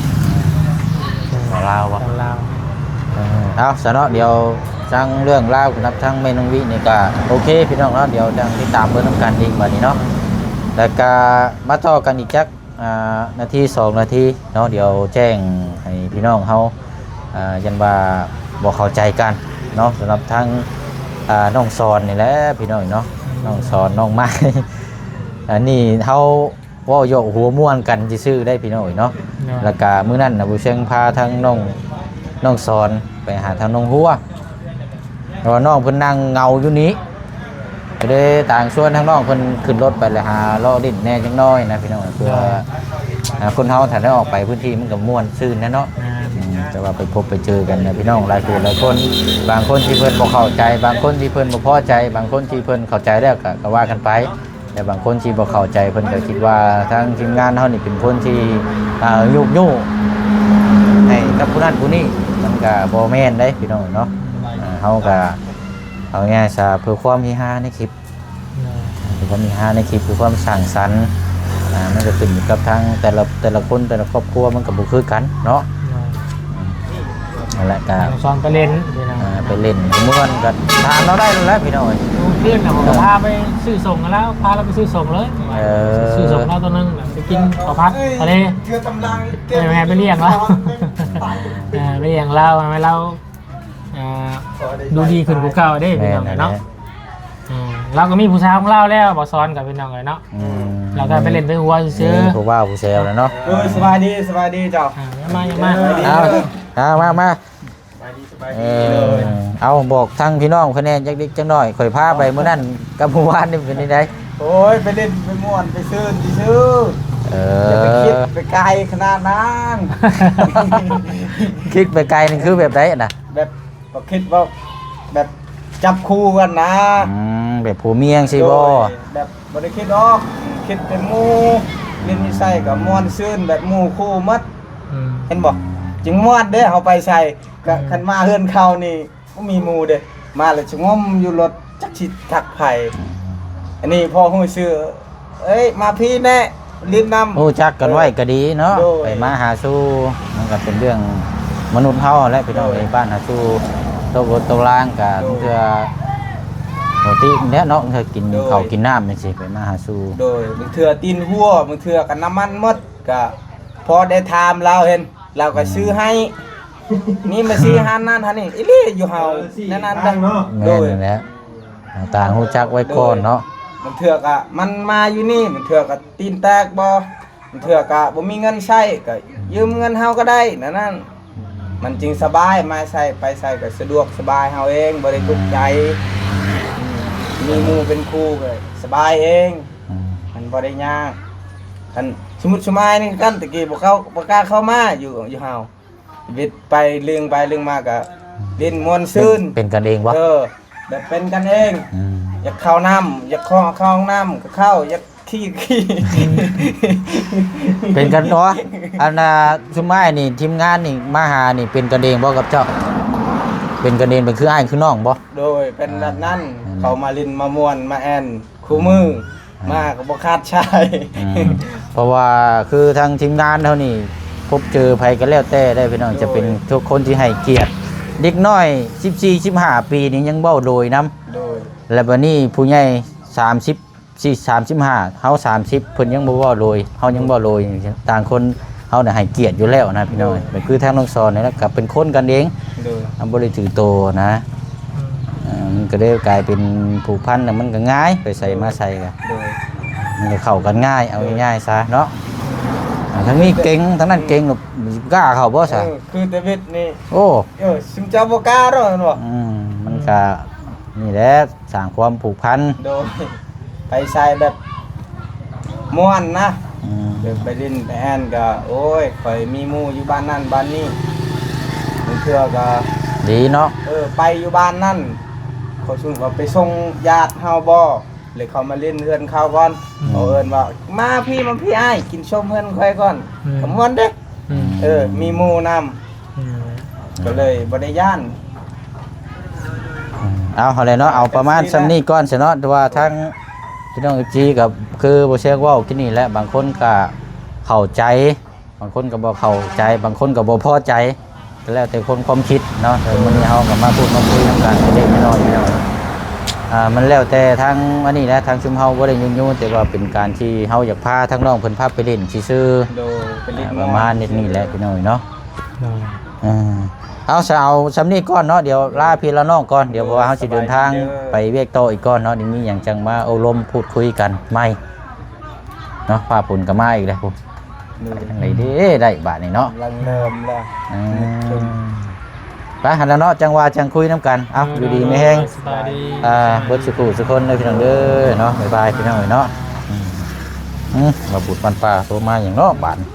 ສາວລາວບໍ່? ສາວລາວ ເອີ ເອົາຊະເນາະ ດຽວທາງເລື່ອງລາວກັບທາງແມ່ນ້ອງວິນີ້ກໍໂອເຄພີ່ນ້ອງເນາະ ດຽວຈັ່ງຕິດຕາມເບິ່ງນຳກັນອີກບັດນີ້ເນາະ ແລ້ວກໍມາຕໍ່ກັນອີກຈັກ ອ່າ ນາທີສອງນາທີເນາະ ດຽວແຈ້ງໃຫ້ພີ່ນ້ອງເຮົາ ອ່າ ຢ້ານວ່າບໍ່ເຂົ້າໃຈກັນເນາະ ສຳລັບທາງ ອ່າ ນ້ອງສອນນີ້ແຫຼະພີ່ນ້ອງເນາະ ນ້ອງສອນ ນ້ອງມາຍ ອັນນີ້ເຮົາ ເວົ້າເຍາະຫົວມ່ວນກັນຊື່ໆ ໄດ໋ພີ່ນ້ອງເອີຍເນາະ ເນາະ ແລ້ວກະມື້ນັ້ນນະ ບໍ່ເຊີງພາທາງນ້ອງ ນ້ອງສອນໄປຫາທາງນ້ອງຫົວ ເພາະວ່ານ້ອງເພິ່ນນັ່ງເຫງົາຢູ່ນີ້ ກໍເລີຍຕ່າງຊວນທາງນ້ອງເພິ່ນຂຶ້ນລົດໄປ ແລ້ວຫາເລາະຫຼິ້ນແດ່ຈັກໜ້ອຍນະພີ່ນ້ອງ ເພື່ອ ເນາະ ຫາຄົນເຮົາຖ້າໄດ້ອອກໄປພື້ນທີ່ມັນກໍມ່ວນຊື່ນແຫຼະເນາະ ແມ່ນ ອືມ ແຕ່ວ່າໄປພົບໄປເຈີກັນນະພີ່ນ້ອງ ຫຼາຍຜູ້ຫຼາຍຄົນ ບາງຄົນທີ່ເພິ່ນບໍ່ເຂົ້າໃຈ ບາງຄົນທີ່ເພິ່ນບໍ່ພໍໃຈ ບາງຄົນທີ່ເພິ່ນເຂົ້າໃຈແລ້ວກໍ ກໍວ່າກັນໄປ. ແຕ່ບາງຄົນທີ່ບໍ່ເຂົ້າໃຈ ເພິ່ນກໍຄິດວ່າທາງທີມງານເຮົານີ້ເປັນຄົນທີ່ ອ່າ ຍຸກຍູ້ໃຫ້ກັບຜູ້ນັ້ນຜູ້ນີ້ ມັນກໍບໍ່ແມ່ນເດ້ພີ່ນ້ອງເນາະ ອ່າ ເຮົາກໍເອົາງ່າຍຊະ ເພື່ອຄວາມເຮຮາໃນຄລິບ ເພື່ອຄວາມເຮຮາໃນຄລິບ ເພື່ອຄວາມສ້າງສັນ ອ່າ ມັນກໍຂຶ້ນຢູ່ກັບທາງແຕ່ລະ ແຕ່ລະຄົນ ແຕ່ລະຄອບຄົວ ມັນກໍບໍ່ຄືກັນເນາະ. ໂດຍ ອືມ ນັ້ນແຫຼະ ກໍ ອ່າ ສອນໄປຫຼິ້ນ ພີ່ນ້ອງ ອ່າ ໄປຫຼິ້ນມ່ວນ ກໍຖາມລາວໄດ້ໂລດແຫຼະພີ່ນ້ອງເອີຍ. ມື້ຄືນນະ ເອີ ພາໄປຊື້ສົ່ງກັນແລ້ວ ພາລາວໄປຊື້ສົ່ງເລີຍ. ເອີ ຊື້ສົ່ງລາວໂຕໜຶ່ງ ໄປກິນເຂົ້າຜັດທະເລ ເທື່ອຕຳລັງ ໄປແມ່ໄປລ້ຽງລາວ ເອີ ໄປລ້ຽງລາວ ໃຫ້ລາວ ອ່າ ດູດີຂຶ້ນກວ່າເກົ່າເດ້ ພີ່ນ້ອງເອີຍເນາະ. ແມ່ນແຫຼະ ອືມ ລາວກໍມີຜູ້ສາວຂອງລາວແລ້ວ ບໍ່ສອນກັບພີ່ນ້ອງເອີຍເນາະ. ອືມ ລາວກໍໄປຫຼິ້ນໄປຫົວຊື່ໆ ມີຜູ້ບ່າວຜູ້ແຊວແລ້ວເນາະ. ເອີ ສະບາຍດີ ສະບາຍດີເຈົ້າ. ອ່າ ມາ ມາ ເອີ ເອົາ ເອົາ ມາ ມາ ສະບາຍດີ ສະບາຍດີເລີຍ. ເອີ ເອົາ ບອກທາງພີ່ນ້ອງເພິ່ນແດ່ ຈັກເລັກຈັກນ້ອຍ ຂ້ອຍພາໄປມື້ນັ້ນກັບມື້ວານນີ້ເປັນຈັ່ງໃດ? ໂອ້ຍ ໄປຫຼິ້ນໄປມ່ວນໄປຊື່ນຊື່ໆ. ເອີ ຢ່າໄປຄິດໄປໄກຂະໜາດນັ້ນ. ຄິດໄປໄກນີ້ຄືແບບໃດນະ? ແບບ ກໍຄິດວ່າແບບຈັບຄູ່ກັນນະ. ອືມ ແບບຜົວເມຍຈັ່ງຊີ້ບໍ່? ໂດຍ ແບບບໍ່ໄດ້ຄິດດອກ ຄິດແຕ່ໝູ່ ຫຼິ້ນຢູ່ໃສກໍມ່ວນຊື່ນແບບໝູ່ຄູ່ໝົດ. ອືມ ເຫັນບໍ່? ຈຶ່ງມ່ວນເດ້ ເຮົາໄປໃສກໍ ອືມ ຄັນມາເຮືອນເຂົານີ້ບໍ່ມີໝູ່ເດ້ ມາແລ້ວສະຫງົມຢູ່ລົດ ຈັກຊິທັກໃຜ. ອືມ ອັນນີ້ພໍຮູ້ຊື່ ເອີຍ ມາພີ້ແນ່ ຫຼິ້ນນຳ ຮູ້ຈັກກັນໄວ້ກໍດີເນາະ. ໂດຍ ໄປມາຫາສູ່ ມັນກໍເປັນເລື່ອງມະນຸດເຮົາແຫຼະພີ່ນ້ອງເອີຍ. ໂດຍ ບ້ານຫາສູ່ ຕົກລົດຕົກລາງກໍ ໂດຍ ບາງເທື່ອ ໂອຕິແຫຼະເນາະ ບາງເທື່ອກິນ ໂດຍ ເຂົ້າກິນນ້ຳຈັ່ງຊີ້ ໄປມາຫາສູ່. ໂດຍ ບາງເທື່ອຕີນຮົ່ວ ບາງເທື່ອກໍນ້ຳມັນໝົດ ກໍພໍໄດ້ຖາມລາວເຫັນ ລາວກໍຊື້ໃຫ້. ອືມ ນີ້ມາຊື້ຮ້ານນັ້ນຮ້ານນີ້ ອີ່ຫຼີຢູ່ເຮົາ ເອີ ຊີ້ ນັ້ນໆ ທາງເນາະ. ໂດຍ ແມ່ນແຫຼະ ຕ່າງຮູ້ຈັກໄວ້ກ່ອນເນາະ. ໂດຍ ບາງເທື່ອກໍມັນມາຢູ່ນີ້ ບາງເທື່ອກໍຕີນແຕກບໍ່ ບາງເທື່ອກໍບໍ່ມີເງິນໃຊ້ ກໍຢືມເງິນເຮົາກໍໄດ້ ນັ້ນໆ ມັນຈຶ່ງສະບາຍ ມາໃສໄປໃສກໍສະດວກສະບາຍເຮົາເອງ ບໍ່ໄດ້ທຸກໃຈ. ອືມ ມີໝູ່ເປັນຄູ່ກໍສະບາຍເອງ. ອືມ ມັນບໍ່ໄດ້ຍາກ ຄັນສົມມຸດສົມອາຍນີ້ຄືກັນ ແຕ່ກີ້ບໍ່ເຂົ້າ ບໍ່ກ້າເຂົ້າມາຢູ່ ຢູ່ເຮົາ ວິດໄປລຶ່ງໄປລຶ່ງມາກໍຫຼິ້ນມ່ວນຊື່ນ. ເປັນ ເປັນກັນເອງບໍ່? ເອີ ແບບເປັນກັນເອງ. ອືມ ຢາກເຂົ້ານ້ຳ ຢາກເຂົ້າ ເຂົ້າຫ້ອງນ້ຳກໍເຂົ້າ ຢາກຂີ້ກໍຂີ້. ເປັນກັນເນາະ. ອັນນ່າ ຊຸມອ້າຍນີ້ ທີມງານນີ້ ມາຫານີ້ ເປັນກັນເອງບໍ່ກັບເຈົ້າ? ເປັນກັນເອງ ເປັນຄືອ້າຍຄືນ້ອງບໍ່? ໂດຍ ເປັນແບບນັ້ນ. ອ່າ ເຂົ້າມາຫຼິ້ນມາມ່ວນມາແອ່ນ ຄູ່ມື້ ອ່າ ມາກໍບໍ່ຂາດສາຍ. ອືມ ເພາະວ່າຄືທາງທີມງານເຮົານີ້ ພົບເຈີໃຜກໍແລ້ວແຕ່ໄດ໋ພີ່ນ້ອງ. ໂດຍ ຈະເປັນທຸກຄົນທີ່ໃຫ້ກຽດ ເດັກນ້ອຍສິບສີ່ ສິບຫ້າປີນີ້ຍັງເວົ້າໂດຍນຳ. ໂດຍ ແລະ ບັດນີ້ຜູ້ໃຫຍ່ສາມສິບ ສີ່ ສາມສິບຫ້າ ເຮົາສາມສິບ ເພິ່ນຍັງບໍ່ເວົ້າໂດຍ ເຮົາຍັງເວົ້າໂດຍ. ຕ່າງຄົນ ເຮົານະໃຫ້ກຽດຢູ່ແລ້ວນະພີ່ນ້ອງ. ໂດຍ ກໍຄືທາງນ້ອງສອນນີ້ແຫຼະ ກໍເປັນຄົນກັນເອງ. ໂດຍ ເຮົາບໍ່ໄດ້ຖືໂຕນະ. ອືມ ເອີ ມັນກໍເລີຍກາຍເປັນຜູກພັນ ແລ້ວມັນກໍງ່າຍ ໄປໃສມາໃສກໍ ໂດຍ ມັນກໍເຂົ້າກັນງ່າຍ ເອົາງ່າຍໆຊະເນາະ. ອ່າ ທາງນີ້ເກັ່ງ ທາງນັ້ນເກັ່ງ ມັນຊິກ້າເຂົ້າບໍ່ຊະ? ເອີ ຄືແຕ່ເວັດນີ້ ໂອ້ ເອີ ຊຸມເຈົ້າບໍ່ກ້າດອກ ແມ່ນບໍ່? ອືມ ມັນກໍ ອືມ ນີ້ແຫຼະ ສ້າງຄວາມຜູກພັນ. ໂດຍ ໄປໃສແບບມ່ວນນະ. ອືມ ແບບໄປຫຼິ້ນໄປແອ່ນກໍ ໂອ້ຍ ຂ້ອຍມີໝູ່ຢູ່ບ້ານນັ້ນບ້ານນີ້ ບາງເທື່ອກໍດີເນາະ. ເອີ ໄປຢູ່ບ້ານນັ້ນ ເຂົາຊຸມເຂົາໄປສົ່ງຍາດເຮົາບໍ່ ແລ້ວເຂົາມາຫຼິ້ນເຮືອນເຂົາກ່ອນ. ອືມ ເຂົາເອີ້ນວ່າ ມາພີ້ ມາພີ້ອ້າຍ ກິນສົ້ມເຮືອນຂ້ອຍກ່ອນ. ອືມ ກໍມ່ວນເດ້. ອືມ ເອີ ມີໝູ່ນຳ. ອືມ ກໍເລີຍບໍ່ໄດ້ຢ້ານ. ອືມ ເອົາ ເອົາແຫຼະເນາະ ເອົາປະມານສ່ຳນີ້ກ່ອນຊະເນາະ. ແຕ່ວ່າທາງພີ່ນ້ອງເອັຟຊີ ກໍຄືບໍ່ແຊງເວົ້າກິນນີ້ແຫຼະ ບາງຄົນກໍເຂົ້າໃຈ ບາງຄົນກໍບໍ່ເຂົ້າໃຈ ບາງຄົນກໍບໍ່ພໍໃຈ ກໍແລ້ວແຕ່ຄົນຄວາມຄິດເນາະ. ແຕ່ມື້ນີ້ເຮົາກໍມາພູດມາຄຸຍນຳກັນເລັກໆນ້ອຍໆ ພີ່ນ້ອງ. ອ່າ ມັນແລ້ວແຕ່ທາງອັນນີ້ແຫຼະ ທາງຊຸມເຮົາບໍ່ໄດ້ຍຸຍົງ ແຕ່ວ່າເປັນການທີ່ເຮົາຢາກພາທາງນ້ອງເພິ່ນພາໄປຫຼິ້ນຊື່ໆ. ໂດຍ ໄປຫຼິ້ນ ອ່າ ປະມານນີ້ແຫຼະພີ່ນ້ອງເນາະ. ໂດຍ ເອີ ເອົາຊະ ເອົາສ່ຳນີ້ກ່ອນເນາະ ດຽວລາພີ່ລານ້ອງກ່ອນ ດຽວ ໂດຍ ເພາະວ່າເຮົາຊິເດີນທາງ ສະບາຍດີເດີ ໄປວຽກຕໍ່ອີກກ່ອນເນາະ. ດຽວມີຫຍັງຈັ່ງມາໂອ້ລົມພູດຄຸຍກັນໃໝ່ເນາະ. ຟ້າຝົນກໍມາອີກແລ້ວພຸ້ນ. ໂດຍ ໄປທາງໃດເດ້ ໄດ້ບາດນີ້ເນາະ ກຳລັງເລີ່ມແລ້ວ. ອືມ ໄປຫັ້ນລະເນາະ ຈັ່ງວ່າຈັ່ງຄຸຍນຳກັນ. ເອົາ ໂດຍ ຢູ່ດີມີແຮງ ໂດຍ ສະບາຍດີ ອ່າ ເບິດສູ່ຜູ້ສູ່ຄົນເດີພີ່ນ້ອງເດີເນາະ. ບາຍບາຍພີ່ນ້ອງເອີຍເນາະ. ອືມ ອືມ ມາບຸດປັນປາໂທມາຫຍັງເນາະບາດນີ້.